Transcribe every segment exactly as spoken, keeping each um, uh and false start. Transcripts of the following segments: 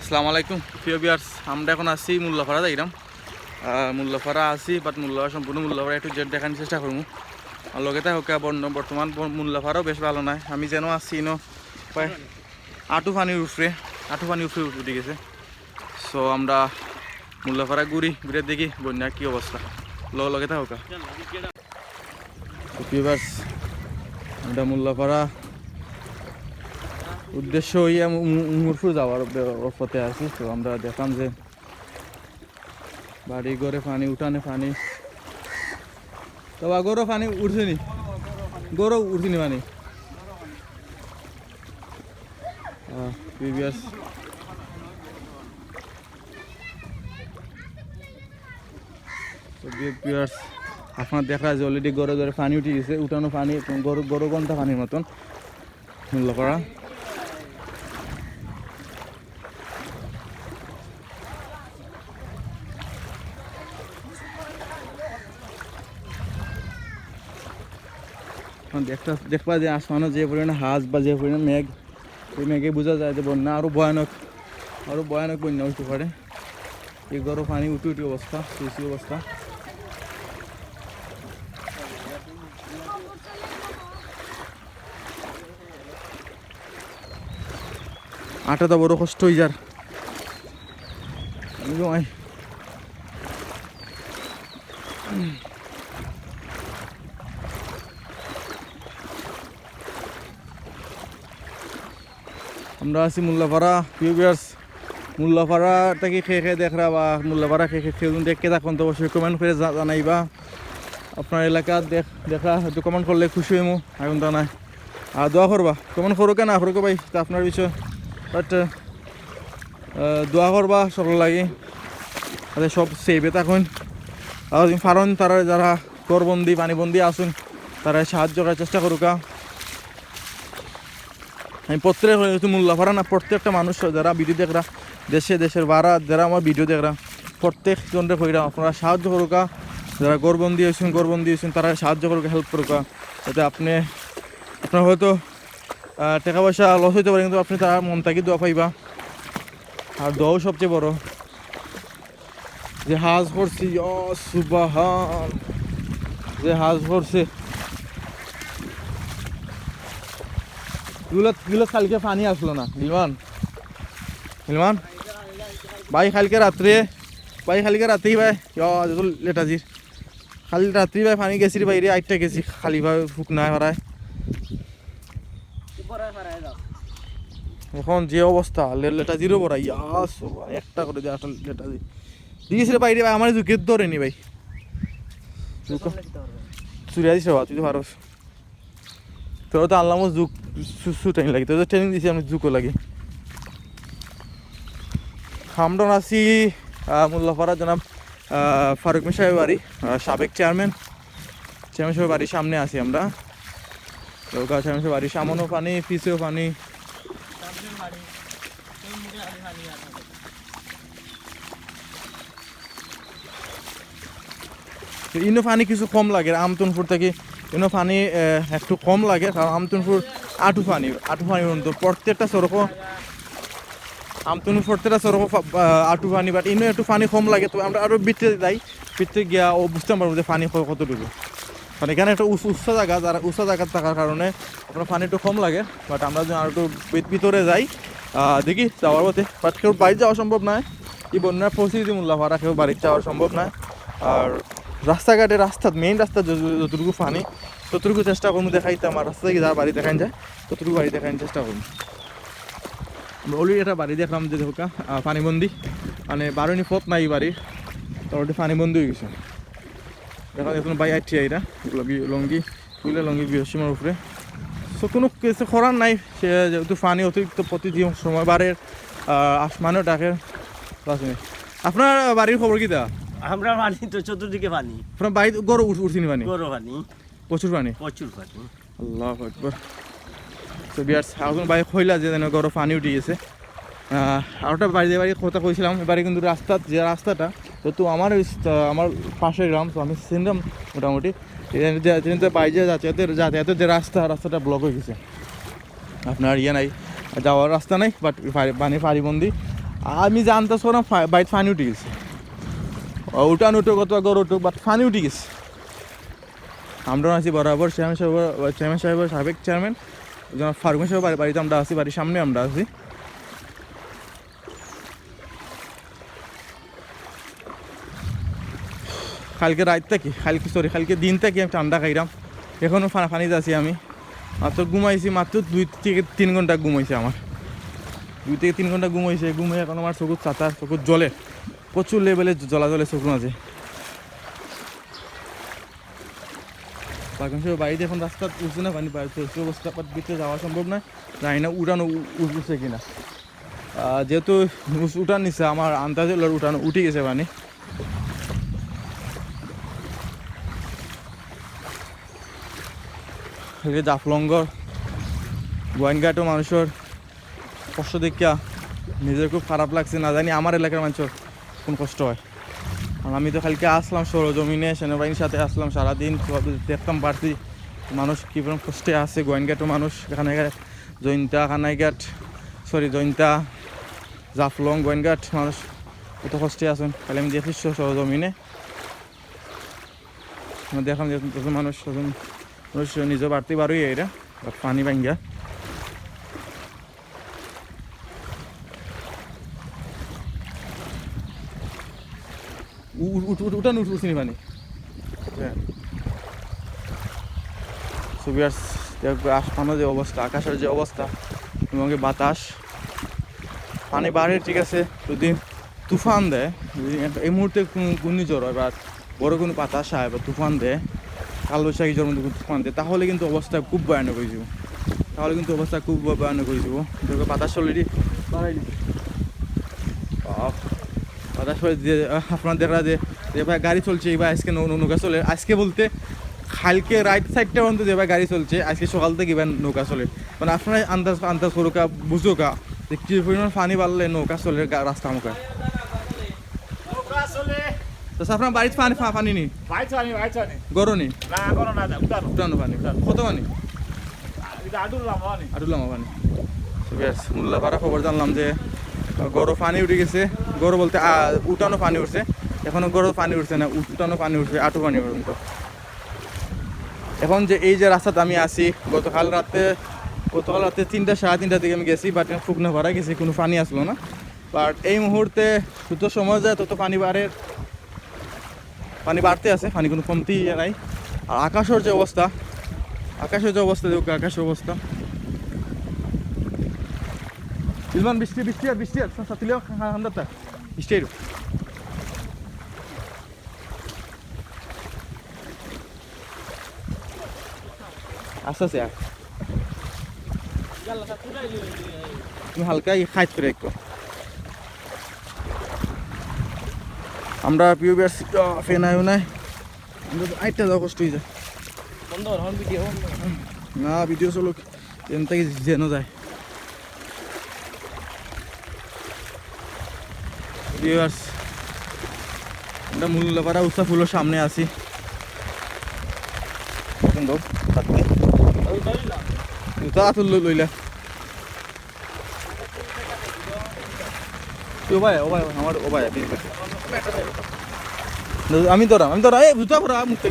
আসসালামু আলাইকুম প্রিয় ভিউয়ার্স, আমরা এখন আছি মুল্লাপাড়া যাইরাম। আহ, মুল্লাপাড়া আছি, বাট মুল্লাপাড়া সম্পূর্ণ মুল্লাপাড়া একটু জেড দেখানোর চেষ্টা করবো। আর লগে থাকো কা বর্ণ-, বর্তমান ব-, মুল্লাপাড়াও বেশ ভালো নাই। আমি যেন আছি ইনো প্রায় আটু পানির উপরে, আটু পানির উপরে উঠে গেছে। সো আমরা মুল্লাপাড়া ঘুরি, ঘুরে দেখি বন্যার কী অবস্থা। ল-, লগে থাকো কা। তো ভিউয়ার্স, আমরা মুল্লাপাড়া উদ্দেশ্য হইয়া মু-, মু-, উমরপুর যাওয়ার বে-, পথে আছি। তো আমরা দেখলাম যে বাড়ি ঘরে পানি, উঠানে পানি। তো বা ঘরো পানি উঠছে নি? ঘরো উঠছে নি পানি? আহ, ভিউয়ার্স। তো ভিউয়ার্স, আপনারা দেখরা যে already ঘরে ঘরে পানি উঠি গেছে, উঠানো পানি, ঘর, ঘর ঘন্টা পানির মতন। মুল্লাপাড়া। এখন দেখতা, দেখবা যে আসমানো যে পরিমাণে হাজ বা যে পরিমাণে মেঘ, এই মেঘে বোঝা যায় যে বন্যা আরো ভয়ানক, আরো ভয়ানক বন্যা হইতে পারে। এই ঘরো পানি উঠি উঠি অবস্থা, সি সি অবস্থা। আটা তো বড় কষ্ট হয়ে যার। এই যে ভাই। আমরা আছি মুল্লাপাড়া, প্রিয় ভিউয়ার্স। মুল্লাপাড়া থাকি কে কে দেখরা বা মুল্লাপাড়া কে কে কেউ যদি দেখে থাকইন তো অবশ্যই কমেন্ট করে জা-, জানাইবা। আপনার এলাকা দেখ-, দেখরা একটু কমেন্ট করলে খুশি হইমু, এখন তো নাই। আর দোয়া করবা, কমেন্ট করো কেন, করো ভাই, তা আপনার বিষয়। বাট, আহ, দোয়া করবা সকল লাগি, যাতে সব সেফে থাকইন। আর যদি পারইন তারা যারা ঘরবন্দি, পানিবন্দি আছইন, তারা সাহায্য করার চেষ্টা করুকা। আমি প্রত্যেক, শুধু মুল্লাপাড়া না, প্রত্যেকটা মানুষ যারা ভিডিও দেখরা, দেশে, দেশের বারা যারা আমার ভিডিও দেখরা, প্রত্যেক জনরে কইরা আপনারা সাহায্য করুকা, যারা ঘরবন্দি হইছইন, ঘরবন্দি হইছইন, তারা সাহায্য করুকা, হেল্প করুকা, যাতে আপনি, আপনার হয়তো, আহ, টাকা পয়সা লস হইতে পারে, কিন্তু আপনি তারা মন থাকি দোয়া পাইবা। আর দোয়াও সবচেয়ে বড়। যে হাজ করছে, ইয়া সুবহান, যে হাজ করছে। ইগুলাত, ইগুলাত কালকে পানি আসলো না, ইলমান, ইলমান। ভাই, কালকে রাত্রে, ভাই, কালকে রাত্রেই ভাই, ইয়া, যত লেটাজির। খালি রাত্রি ভাই পানি গেছি রে ভাই রে, আইট্টা গেছি, খালি ভাই ফুক নাই হারায়। এখন যে অবস্থা, লে-, লেটাজিরও বড়, ইয়া সুবহান, একটা করে দে, একটা লেটাজি। দিস রে ভাই রে ভাই, আমার জুকে ধরে নি ভাই। জুকে চুরিয়া দিস রে ভাই, তুই তো পারস। তোরা তো আনলামও জুক, সু-, সু ট্রেনিং লাগে, তোরা তো ট্রেনিং দিছি আমি জুকও লাগে। আমরা আছি, আহ, মোল্লাপাড়া জনাব, আহ, ফারুক মিয়া সাহেবের বাড়ি, আহ, সাবেক চেয়ারম্যান, চেয়ারম্যান সাহেবের বাড়ির সামনে আছি আমরা। তো চেয়ারম্যান সাহেবের বাড়ির সামনেও পানি, পিছেও পানি। তো ইনো পানি কিছু কম লাগে আমতনপুর থাকি, ইনো পানি, আহ, একটু কম লাগে, কারণ আমতনপুর আটু পানি, আটু পানি পর্যন্ত প্রত্যেকটা সড়কও, আমতনপুর প্রত্যেকটা সড়কও ফা-, আহ, আটু পানি, বাট ইনো একটু পানি কম লাগে। তো আমরা আরো ভিতরে যাই, ভিতরে গিয়া ও বুঝতে পারবো যে পানি ক-, কতটুকু। মানে এখানে একটা উঁচ-, উঁচা জায়গা, যারা উঁচা জায়গা থাকার কারণে আপনার পানি একটু কম লাগে, বাট আমরা যদি আর একটু ভি-, ভিতরে যাই, আহ, দেখি যাওয়ার পথে, বাট কেউ বাইরে যাওয়া সম্ভব নয়। এই বন্যার পরিস্থিতি মোল্লাপাড়া কেউ বাড়ির যাওয়া সম্ভব নয়। আর রাস্তাঘাটে, রাস্তাত, মেইন রাস্তাত যত-, যতটুকু পানি, ততটুকু চেষ্টা করবো দেখাইতে, আমার রাস্তা থেকে যার বাড়ি দেখাই যায়, ততটুকু বাড়ি দেখানোর চেষ্টা করবো। আমরা already একটা বাড়ি দেখলাম যে দেখো কা, আহ, পানিবন্দি, মানে বারোনি পথ নাই বাড়ির, তো already পানিবন্দি হয়ে গেছে। দেখা যায় কোনো ভাই আইটি আইরা, এগুলো বি-, লুঙ্গি, তুলে লুঙ্গি বিপদসীমার উপরে। তো কোনো কিছু করার নাই, সে যেহেতু পানি অতিরিক্ত প্রতিদিন সময় বাড়ের, আহ, আসমানও ডাকের, বাস নেই। আপনার বাড়ির খবর কিতা? আমরা পানি তো চতুর্দিকে পানি। আপনার বাড়িত ঘরো উঠ-, উঠছে নি পানি? ঘরো পানি। প্রচুর পানি? প্রচুর পানি। আল্লাহু আকবার। তো ভিউয়ার্স, এখন ভাই কইলা যে যেন ঘরো পানি উঠি গেছে। আহ, আর ওটা বাড়ি, বাড়ি কথা কইছিলাম, এবারে কিন্তু রাস্তাত, যে রাস্তাটা, যেহেতু আমার ওই স-, আমার পাশের গ্রাম, তো আমি চিনলাম মোটামুটি। এখানে যে, যে, যে বাইরে যাতায়াতের, যাতায়াতের যে রাস্তা, রাস্তাটা ব্লক হয়ে গেছে। আপনার ইয়ে নাই, যাওয়ার রাস্তা নাই, বাট পানি পানিবন্দি। আমি জানতাম না ফা-, বাড়িত পানি উঠি গেছে। ও, উঠান উঠুক অথবা ঘর উঠুক, but পানি উঠি গেছে। আমরা আছি বরাবর চেয়ারম্যান সাহেব, চেয়ারম্যান সাহেব, সাবেক চেয়ারম্যান, একজন ফারুক সাহেব বাড়ি, বাড়িতে আমরা আছি, বাড়ির সামনে আমরা আছি। কালকে রাইত থাকি, কালকে, sorry, কালকে দিন থাকি আমি ঠান্ডা খাইলাম। এখনো ফা-, পানিত আছি আমি। মাত্র ঘুমাইছি, মাত্র দুই থেকে তিন ঘন্টা ঘুমাইছে আমার। দুই থেকে তিন ঘন্টা ঘুমাইছে, ঘুমে এখন আমার চকুত চাতা, চকুত জ্বলে, প্রচুর লেভেলে জ্বলা জ্বলে চকুর মাঝে। বাগান সব বাড়িতে এখন রাস্তা উঠছে না, পানি বাড়ছে, উঠছে অবস্থা, but ভিতরে যাওয়া সম্ভব নয়। জানি না উঠানো উ-, উঠছে কিনা। আহ, যেহেতু উস-, উঠান নিচে, আমার আন্দাজে হলো উঠানো উঠি গেছে পানি। এই যে জাফলংগর গোয়াইনঘাটও মানুষের কষ্ট দেখিয়া নিজের খুব খারাপ লাগছে, না জানি আমার এলাকার মানুষের কোন কষ্ট হয়। কারণ আমি তো কালকে আসলাম সরজমিনে, সেনাবাহিনীর সাথে আসলাম সারাদিন, সব দেখতাম পারছি মানুষ কী পরিমাণ কষ্টে আছে। গোয়াইনঘাটও মানুষ, এখানে জৈন্তা, কানাইঘাট, sorry, জৈন্তা, জাফলং, গোয়াইনঘাট মানুষ কত কষ্টে আছেন, খালি আমি দেখি স-, সরজমিনে। আমরা দেখলাম যে কত মানুষ, কত মানুষ নিজে বাড়তি বারোই এরা, but পানি ভাঙ্গা। উ-, উ-, উঠ-, উঠ-, উঠান উঠ-, উঠছে নি পানি। হ্যাঁ। So viewers, দেখো আসমানর যে অবস্থা, আকাশের যে অবস্থা এবং এই বাতাস, পানি বাড়ে ঠিক আছে, যদি তুফান দেয়, যদি একটা, এই মুহূর্তে কোনো ঘূর্ণিঝড় হয় বা বড় কোনো বাতাস আয় বা তুফান দেয়, কালবৈশাখী ঝড়ের মতো কোনো তুফান দেয়, তাহলে কিন্তু অবস্থা খুব ভয়ানক হয়ে যাবে। তাহলে কিন্তু অবস্থা খুব ভয়ানক হয়ে যাবে। দেখো বাতাস already বাড়াই দিচ্ছে। আহ, বাতাস হয়ে যে, আহ, আপনারা দেখরা যে, যে ভাই গাড়ি চলছে, এই ভাই আজকে নৌ-, নৌ-, নৌকা চলে। আজকে বলতে কালকে রাইত চারটা পর্যন্ত যে ভাই গাড়ি চলছে, আজকে সকাল থেকে এবার নৌকা চলে। মানে আপনারা আন্দাজ, আন্দাজ করুকা, বুঝুকা যে কি পরিমাণ পানি বাড়লে নৌকা চলে গা-, রাস্তা মুখে। নৌকা চলে। তো আপনার বাড়িত পানি, পা-, পানি নি? বাড়িত পানি, বাড়িত পানি। গরো নি? না, গরো না, উঠানো। উঠানো পানি। উঠানো। কত পানি? এটা আটুর লামা পানি। আটুর লামা পানি। তো বেশ, মোল্লাপাড়া খবর জানলাম যে, আহ, গরো পানি উঠে গেছে। গরো বলতে, আহ, উঠানো পানি উঠছে। এখনো গরো পানি উঠছে না, উঠ-, উঠানো পানি উঠছে, আটু পানি পর্যন্ত। এখন যে এই যে রাস্তাতে আমি আছি, গতকাল রাতে, গতকাল রাতে তিনটা, সাড়ে তিনটার দিকে আমি গেছি, but আমি ফুকনাপাড়া গেছি, কোনো পানি আসলো না। But এই মুহূর্তে যত সময় যায় তত পানি বাড়ে, পানি বাড়তে আছে, পানি কোনো কমতি নাই। আর আকাশের যে অবস্থা, আকাশের যে অবস্থা, দেখো আকাশের অবস্থা। ইলমান বৃষ্টি, বৃষ্টি আর বৃষ্টি আর সা-, সাথে লিও খা-, খা-, খান্দাতা। বৃষ্টি এলো। আস্তে আস্তে আয়। তুমি হালকা ই খাইত করে একটু। আমরা প্রিয় বিয়ার্স, আহ, ফেনায়ও নাই। আমরা তো আইটটা যাওয়া কষ্ট হয়ে যায়। বন্ধ কর, আমার ভিডিও বন্ধ কর। না, ভিডিও চলুক, এখান থেকে যেন যায়। ভিউয়ার্স, আমরা মোল্লাপাড়া উষা ফুলের সামনে আছি। সুন্দর, থাকবে। জুতা আতুল লই-, লইলা। ও ভাই, ও ভাই, আমার ও ভাই, আপনি আমি ধরাম, আমি ধরাম, এই জুতা পরা মুখে।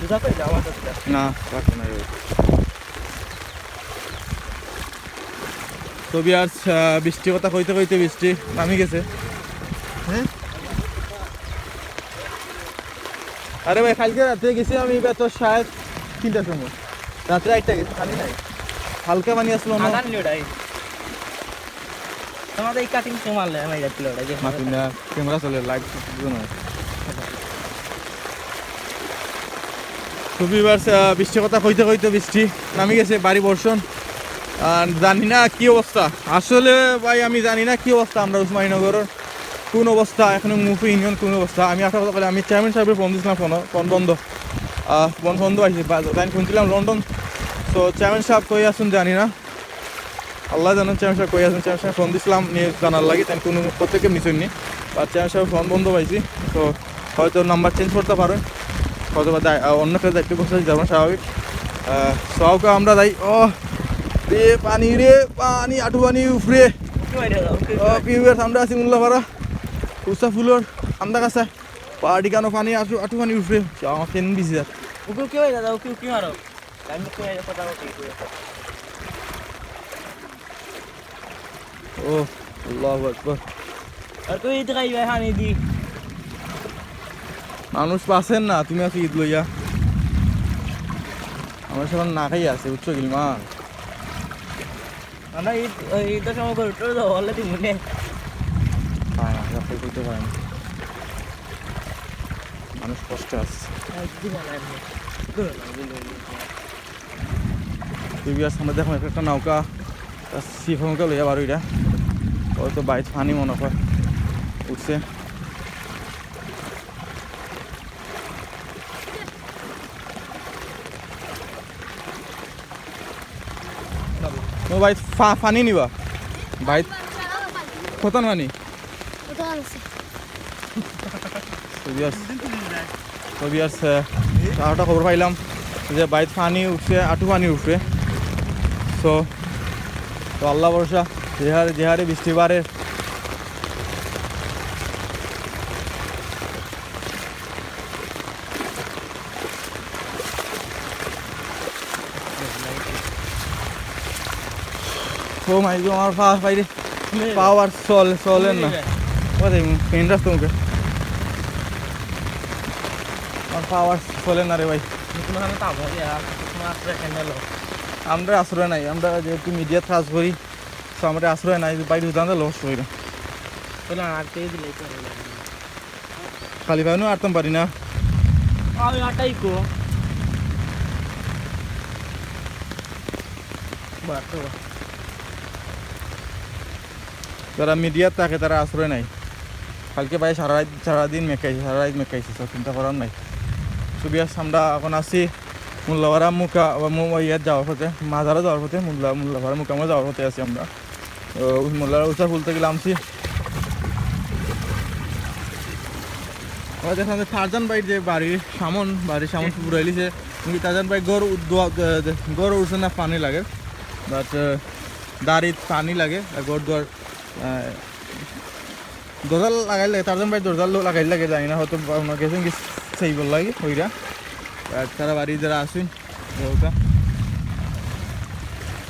জুতা কই যাওয়া যাচ্ছে? না, রাখো না, এই। তো বিয়ার্স, আহ, বৃষ্টি কথা কইতে কইতে বৃষ্টি নামি গেছে। হ্যাঁ? আরে ভাই, কালকে রাতে গেছি আমি, এবার তো সাড়ে তিনটার সময়, রাত্রে একটা গেছি, পানি নাই, হালকা পানি আসলো না। আগান লিওড়াই। তোমাদের এই কাটিং তো মারলে আমি যাচ্ছিল ওটা যে মাতুন না, ক্যামেরা চলে, লাইভ শুট দিও না। তো ভিউয়ার্স, আহ, বৃষ্টির কথা কইতে কইতে বৃষ্টি নামি গেছে, ভারী বর্ষণ। আর জানি না কি অবস্থা আসলে ভাই, আমি জানি না কি অবস্থা আমরা উসমানীনগরের, কোন অবস্থা, এখনো মুফি ইউনিয়ন কোন অবস্থা। আমি আশা কথা বলে আমি চেয়ারম্যান সাহেবের ফোন দিছিলাম, ফোন, ফোন বন্ধ, আহ, ফোন বন্ধ পাইছি। বা-, তাই শুনছিলাম লন্ডন, তো চেয়ারম্যান সাহেব কই আছেন জানি না। আল্লাহ জানেন চেয়ারম্যান সাহেব কই আছেন। চেয়ারম্যান সাহেব ফোন দিছিলাম নিউজ জানার লাগি, তাই কোনো প্রত্যেকে নিছেন নি। আর চেয়ারম্যান সাহেব ফোন বন্ধ পাইছি, তো হয়তো নাম্বার চেঞ্জ করতে পারেন, হয়তো বা দায়-, আহ, অন্য কেউ দায়িত্ব করতে যাবো স্বাভাবিক। আহ, সবকে আমরা যাই, ও রে পানি রে পানি, আটু পানি উফরে। ও, viewers, আমরা আছি মুল্লাপাড়া উষা ফুলর কান্দা কাছা। পাহাড়ি কানো পানি, আটু, আটু পানি উঠে। আমার ফেন ভিজি যার। উকি উকি ভাই দাদা, উকি উকি মারো। আমি উকি মারো, কথা বলছি। ও, আল্লাহু আকবার। আর তুই তো খাই ভাই, পানি দি। মানুষ পাচ্ছেন না, তুমি আছো ইদ লইয়া। আমরা সব না খাই আছে, বুঝছো গিলমান? আমরা ইদ, ইদর সময় করে উঠে তো বলে তুই মনে। হ্যাঁ, রাখতে করতে পারেন। মানুষ কষ্ট আছে। একদিন আর একদিন। তো viewers, আমরা দেখো একটা, একটা নৌকা, তার ছিপ নৌকা লইয়া বার অইরা। হয়তো বাইত পানি মনে হয় উঠছে। ও ভাই, ফা-, পানি নিবা? ভাই, কত পানি? কত আনছে? তো viewers, তো viewers, আহ, আর একটা খবর পাইলাম যে বাইত পানি উঠছে, আটু পানি উঠছে। So, তো আল্লাহ ভরসা, যে হারে, যে হারে বৃষ্টি বাড়ে। ও মাই গো, আমার পা, বাইরে। নে। পাওয়ার চল-, চলে না। নে। ওরে, মেইন রাস্তা মুখে। আমার পাওয়ার চলে না রে ভাই। কোনো হানে তাপ হয় আর কোনো আশ্রয় কেন নিলো? আমরা আশ্রয় নাই, আমরা যেহেতু মিডিয়াত কাজ করি, তো আমরা আশ্রয় নাই, বাইরে উঠান দিলে লস হইল। তাহলে আর কে দিলে তো হইল না। খালি পায়ে নু আটতাম পারি না। আমি আটাই কো। বাহ, তো বাহ। যারা মিডিয়াত থাকে, তারা আশ্রয় নাই। কালকে ভাই সারা রাত, সারা দিন মেকাইছে, সারা রাত মেকাইছে, সব চিন্তা করার নাই। তো viewers, আমরা এখন আছি মুল্লাপাড়া মুকা-, বা মু-, ইয়াত যাওয়ার পথে, মাজারো যাওয়ার পথে, মুল্লা-, মুল্লাপাড়া মুকামে যাওয়ার পথে আছি আমরা। তো মুল্লাপাড়া উষা ফুল থাকি লামছি। ওই দেখেন যে টারজান ভাইর যে বাড়ির সামন, বাড়ির সামন পুরাইলিছে। কিন্তু টারজান ভাই ঘর উদ-, দোয়া-, দে-, দে-, ঘর উঠছে না, পানি লাগে। But, আহ, দাড়িত পানি লাগে, আর ঘর দুয়ার, আহ, দরজা লাগাইল লাগে, টারজান ভাই দরজা লো-, লাগাইল লাগে, জানি না, হয়তো বা ওনার গেছেন কি সেই বল লাগে, ওইরা। আর তারা বাড়ি যারা আছেন, ওটা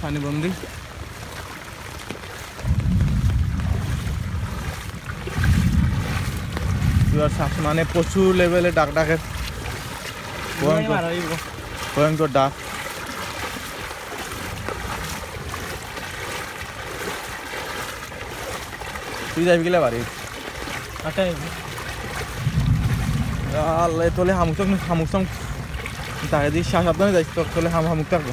পানি বন্দি। এবার শ্বাস মানে প্রচুর লেভেলে ডাক ডাকের। ভয়ঙ্কর, মারা হইব। ভয়ঙ্কর ডাক। তুই যাবি গেলে বাড়ি? আটাই। আল্লাহ, তোলে হামুক চাম, হামুক চাম। তাকে দিয়ে সা-, সাবধানে যাইস, তোর তোলে হাম-, হামুক থাকবো।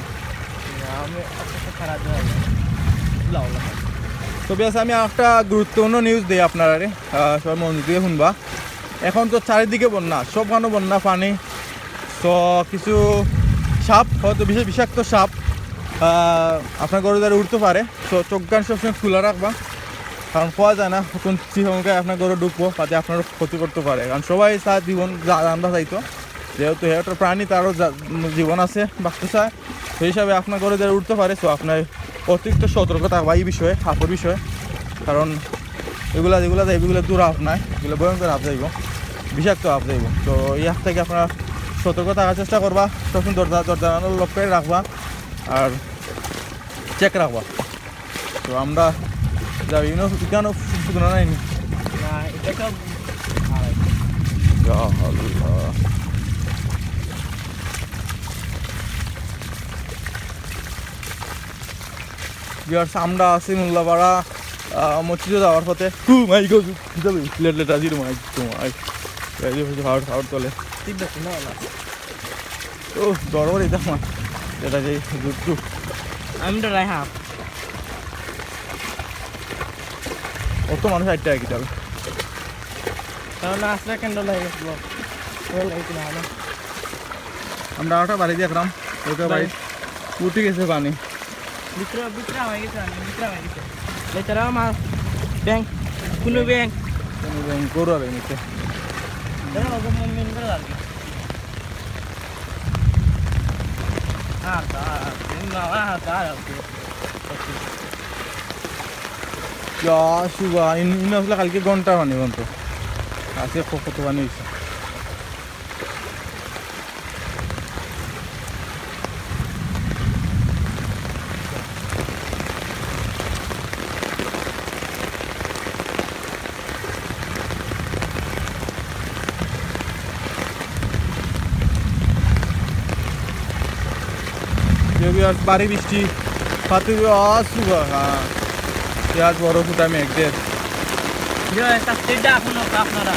আমি একটা খারাপ হয়ে গেল। লাও, লাও। তো viewers, আমি একটা গুরুত্বপূর্ণ নিউজ দিই আপনারারে, আহ, সবাই মন দিয়ে শুনবা। এখন তো চারিদিকে বন্যা, সব গানো বন্যা পানি। তো কিছু সাপ, হয়তো বিশেষ বিষাক্ত সাপ, আহ, আপনার ঘরে দ্বারা উঠতে পারে। তো চোখ কান সবসময় খোলা রাখবা, কারণ পাওয়া যায় না কোন চিহ্নকে আপনার ঘরে ঢুকবো, তাতে আপনার ক্ষতি করতে পারে। কারণ সবাই তার জীবন যা-, জানবা চাইতো, যেহেতু হে একটা প্রাণী, তারও যা-, জীবন আছে, বাঁচতে চায়। সেই হিসাবে আপনার ঘরে দ্বারা উঠতে পারে। তো আপনার অতিরিক্ত সতর্ক থাকবা এই বিষয়ে, সাপের বিষয়ে, কারণ এগুলা যেগুলা যায়, এগুলা দূর আপ নাই, এগুলা ভয়ঙ্কর আপ যাইব, বিষাক্ত আপ যাইব। তো এই আপ থেকে আপনারা সতর্ক থাকার চেষ্টা করবা, সবসময় দরজা, দরজা জানালা লক করে রাখবা আর চেক রাখবা। তো আমরা যাই, ইনো, ইকানো শুকনো নাই নি? না, এটা সব আড়াই। ইয়া আল্লাহ। Viewers, আমরা আছি মোল্লাপাড়া, আহ, মসজিদে যাওয়ার পথে। Oh my God, কি যাবে? লেট লেট আজি রে মাই, তোমার। এই যে হচ্ছে হাওড়, হাওড় তলে। ঠিক আছে, না, না। ও, গড়বড় এটা আমার। এটা যে জুটু। আমি তো রায় হাফ। অত মানুষ আটটা কি যাবে? কারণ আসলে কেন লাগে ব্লগ। ওই লাগে না, না। আমরা ওটা বাড়ি দেখলাম, ওটা বাড়ি। বাড়ি। উঠে গেছে পানি। ভিতরে, ভিতরে হয়ে গেছে, আমি ভিতরে হয়ে গেছে। লেতারা মাছ, ব্যাং, কোনো ব্যাং। কোনো ব্যাং, গরু হবে নিচে। দেখো, ওকে মন মিন করে লাগবে। আর তা, আর তা, আর তা, আর তা। ইয়া, শুভা, ইন, ইন আসলে কালকে ঘন্টা পানি বন্ধ। আজকে ক-, কত পানি হইছে? যে বিয়ার বাড়ি বৃষ্টি, পাতি আসু, হ্যাঁ। বিয়ার বড় ফুটা মেঘ দের। যে একটা স্টেট ডাক হলো আপনারা।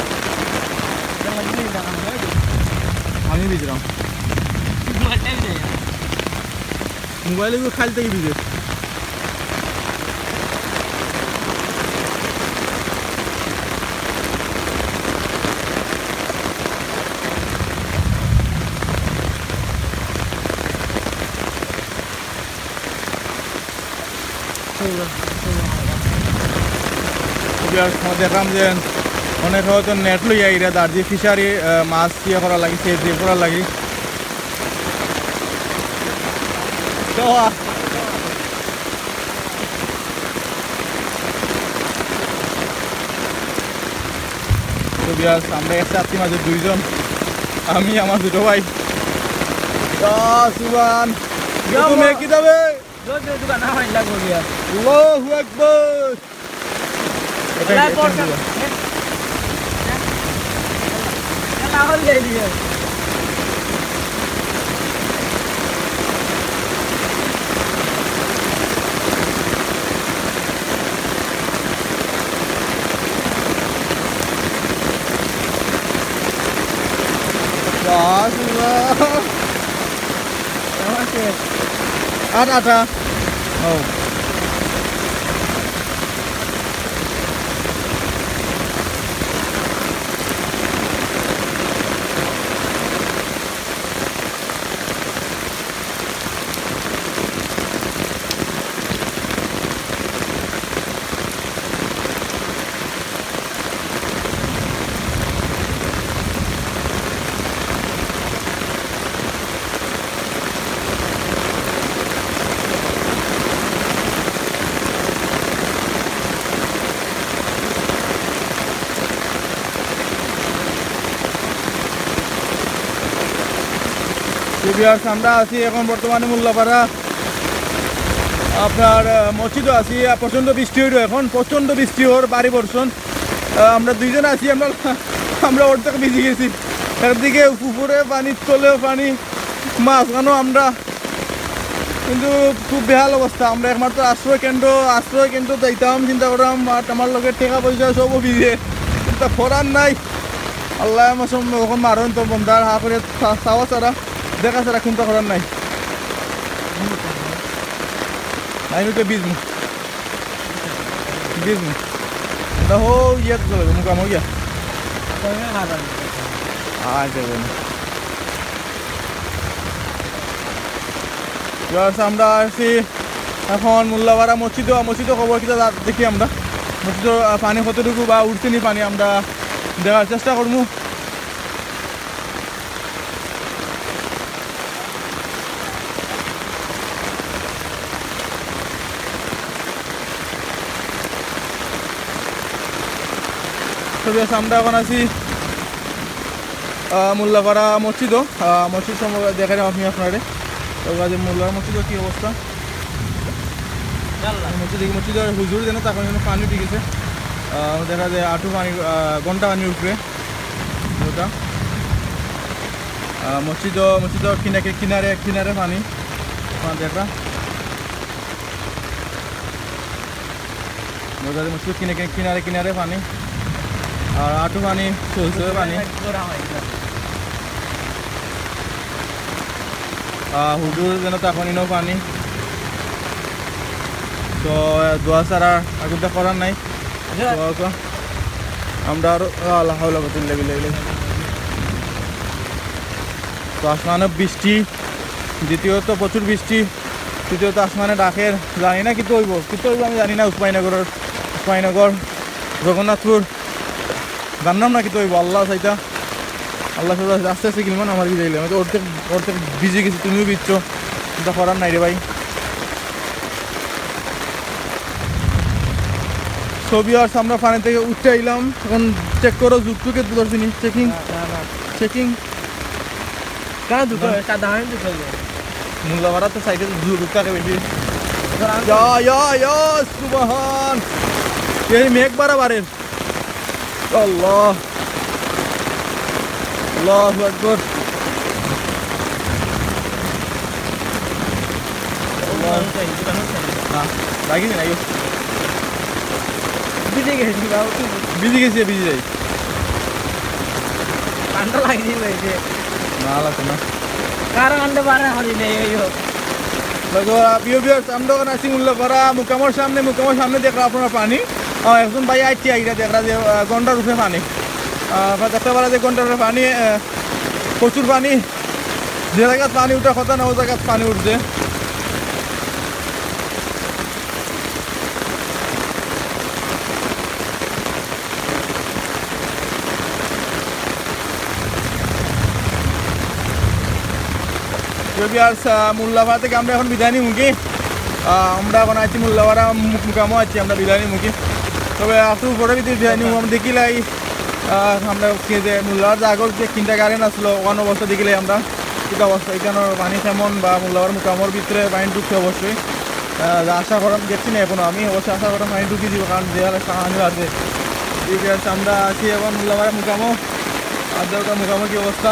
আমি ভিজলাম। মোবাইল এগুলো খাইল থেকে ভিজে। তো বিয়ার সময় দেখলাম যে অনেকে হয়তো নেট লইয়া এরা দার্জি ফিশারি, আহ, মাছ ইয়ে করার লাগি, সেভ করার লাগি। তো, তো বিয়ার আমরা এক চারটি মাঝে দুইজন, আমি আমার ছোট ভাই। ইয়া সুবহান। ইয়া তুমি আল্লাহ। কি যাবে? জোর জোর দোকান আমার লাগবো গিয়া। আল্লাহু আকবার। এটা লাই কি পড়ছে। এখানে দিবা? এ, এ, এ, না হলে এই দিকে। বাস, বাস। আর আটা। ও। তো viewers, আমরা আছি এখন বর্তমানে মোল্লাপাড়া, আপনার, আহ, মসজিদও আছি। আহ, প্রচণ্ড বৃষ্টি হইল এখন, প্রচণ্ড বৃষ্টি হওয়ার বাড়ি বর্ষণ। আহ, আমরা দুইজন আছি, আমরা, আমরা অর্ধেক ভিজে গেছি। একদিকে উপরে পানি, তলেও পানি, মাঝখানেও আমরা, কিন্তু খুব বেহাল অবস্থা। আমরা একমাত্র আশ্রয় কেন্দ্র, আশ্রয় কেন্দ্র যাইতাম, চিন্তা করলাম, আর আমার লগে টেকা পয়সা সবও ভিজে, চিন্তা করার নাই। আল্লাহ আমার সব এখন মারইন তো বন্দার হা করে চা-, চাওয়া ছাড়া, দেখা ছাড়া চিন্তা করার নাই। নাই তো ভিজমু। ভিজমু। এটা হো ইয়ে তো চলে, মুখা মুখিয়া। আচ্ছা, বলুন। Viewers, আমরা আছি এখন মোল্লাপাড়া মসজিদও, মসজিদও খবর কিতা যা-, দেখি আমরা। মসজিদও, আহ, পানি কতটুকু বা উঠছে নি পানি আমরা দেখার চেষ্টা করমু। তো viewers, আমরা এখন আছি আহ, মোল্লাপাড়া মসজিদও, আহ, মসজিদ সম্পর্কে দেখাইলাম আমি আপনারে। তো গাজী মোল্লার মসজিদও কি অবস্থা? মসজিদ, এই মসজিদর হুজুর যেন তখন যেন পানি উঠি গেছে। আহ, দেখা যায় আটু পানি, আহ, ঘন্টা পানির উপরে। ওটা। আহ, মসজিদও, মসজিদর কিনারে, কিনারে, কিনারে পানি। আপনারা দেখরা। নদীর মসজিদ কিনে-, কিনে-, কিনারে কিনারে পানি, আর আটু পানি, চলছে পানি। আহ, হুজুর যেন তখন ইনো পানি। তো, আহ, দোয়া ছাড়া আর কুন্তা করার নাই। দোয়া কর। আমরা আরো, আল্লাহ হাওলা কুওয়াতা ইল্লা বিল্লাহ। তো আসমানে বৃষ্টি, দ্বিতীয়ত প্রচুর বৃষ্টি, তৃতীয়ত আসমানে ডাকের, জানি না কিতা অইবো, কিতা অইবো আমি জানি না। উসমানীনগরর, উসমানীনগর, জগন্নাথপুর, জানলাম না কিতা অইবো, আল্লাহ চাইতা। আল্লাহ সব আস্তে আস্তে কিনবো না, আমার ভিজাইলে, আমি তো অর্ধেক, অর্ধেক ভিজি গেছি, তুমিও ভিজছো, চিন্তা করার নাই রে ভাই। তো ভিউয়ার্স, আমরা পানি থেকে উঠে আইলাম, এখন চেক করো জুকটুকে দশ মিনিট চেকিং। চেকিং। কারণ দুটো সাদা হয়, দুটো। মোল্লাপাড়া তো সাইডে জুক থাকে বেশি। ইয়া ইয়া ইয়া, সুবহান। এই মেঘ বাড়া বাড়ের। আল্লাহ। আল্লাহু আকবার। আল্লাহ। না, লাগিনি, লাগিও। ভিজি গেছি, বাবু, তুই। ভিজি গেছি, ভিজি যাই। ঠান্ডা লাগেনি, লাগছে। না, লাগছে না। কারো আনতে পারে, হরি নেই, এই হোক। তো, আহ, প্রিয় ভিউয়ার্স, আমরা এখন আছি মোল্লাপাড়া মুকামর সামনে, মুকামর সামনে দেখরা আপনারা পানি। আহ, একজন ভাই আইছে, আইরা দেখরা যে, আহ, ঘন্টার উপরে পানি। আহ, আপনারা দেখতে পারা যে ঘন্টার উপরে পানি, আহ, প্রচুর পানি। যে জায়গাত পানি উঠার কথা না, ও জায়গাত পানি উঠছে। তো ভিউয়ার্স, আহ, মোল্লাপাড়া থেকে আমরা এখন বিদায় নিমুখী। আহ, আমরা এখন আছি মোল্লাপাড়া মু-, মুকামো আছি, আমরা বিদায় নিমুখী। তবে আসু পরে যদি বিদায় নিমু, আমরা দেখিলাই, আহ, আমরা কি যে মোল্লাপাড়া যে আগর যে কিন্ডারগার্ডেন আসলো, ওখান অবস্থা দেখিলাই আমরা। কিতা অবস্থা, এখানে পানি কেমন বা মোল্লাপাড়া মুকামর ভিতরে পানি ঢুকছে অবশ্যই। আহ, আশা করাম, দেখছি না এখনো আমি, অবশ্যই আশা করাম পানি ঢুকি দিব, কারণ যে হারে পানি বাড়ছে। ঠিক আছে, আমরা আছি এখন মোল্লাপাড়া মুকামো, আর ওটা মুকামো কি অবস্থা,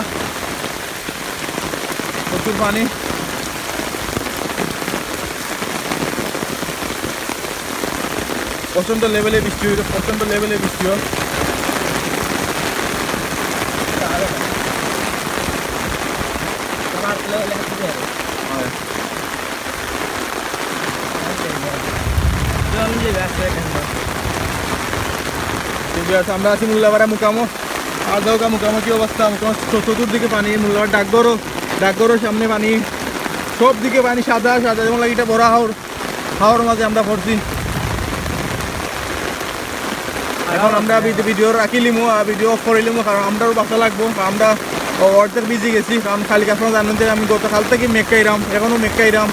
প্রচুর পানি, প্রচণ্ড লেভেলে বৃষ্টি হইল, প্রচণ্ড লেভেলে বৃষ্টি হয়। তো ভিউয়ার্স, আমরা আছি মোল্লাপাড়া মুকামো। আর দেখো মুকামো কি অবস্থা, মুকামো চ-, চতুর্দিকে পানি, মোল্লাপাড়া ডাকঘরও, ডাকঘরও সামনে পানি, সব দিকে পানি সাদা সাদা, যেমন লাগে এটা বড় হাওর, হাওর মাঝে আমরা পড়ছি। এখন আমরা ভিডি-, ভিডিও রাখিলিমু, আর ভিডিও অফ করিলিমু, কারণ আমরারও বাঁচা লাগবো। আমরা অর্ধেক ভিজি গেছি, কারণ কালকে আপনারা জানেন যে আমি গতকাল থেকে মেঘ খাইরাম, এখনও মেঘ খাইরাম।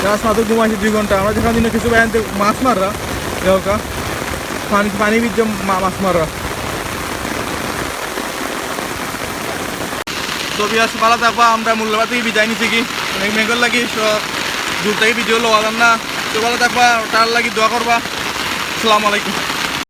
জাস্ট মাত্র ঘুমাইছি দুই ঘন্টা। আমরা যেখান দিনে কিছু বাইরে মাছ মাররা, এলাকা পানি, পানি ভিজে মা-, মাছ মাররা। তো ভিউয়ার্স, ভালা থাকবা, আমরা মোল্লাপাড়া থেকে বিদায় নিছি কি, অনেক মেঘর লাগি, তো দূর থেকে ভিডিও লওয়া যার না। তো ভালা থাকবা, তার লাগি দোয়া করবা। আসসালামু আলাইকুম।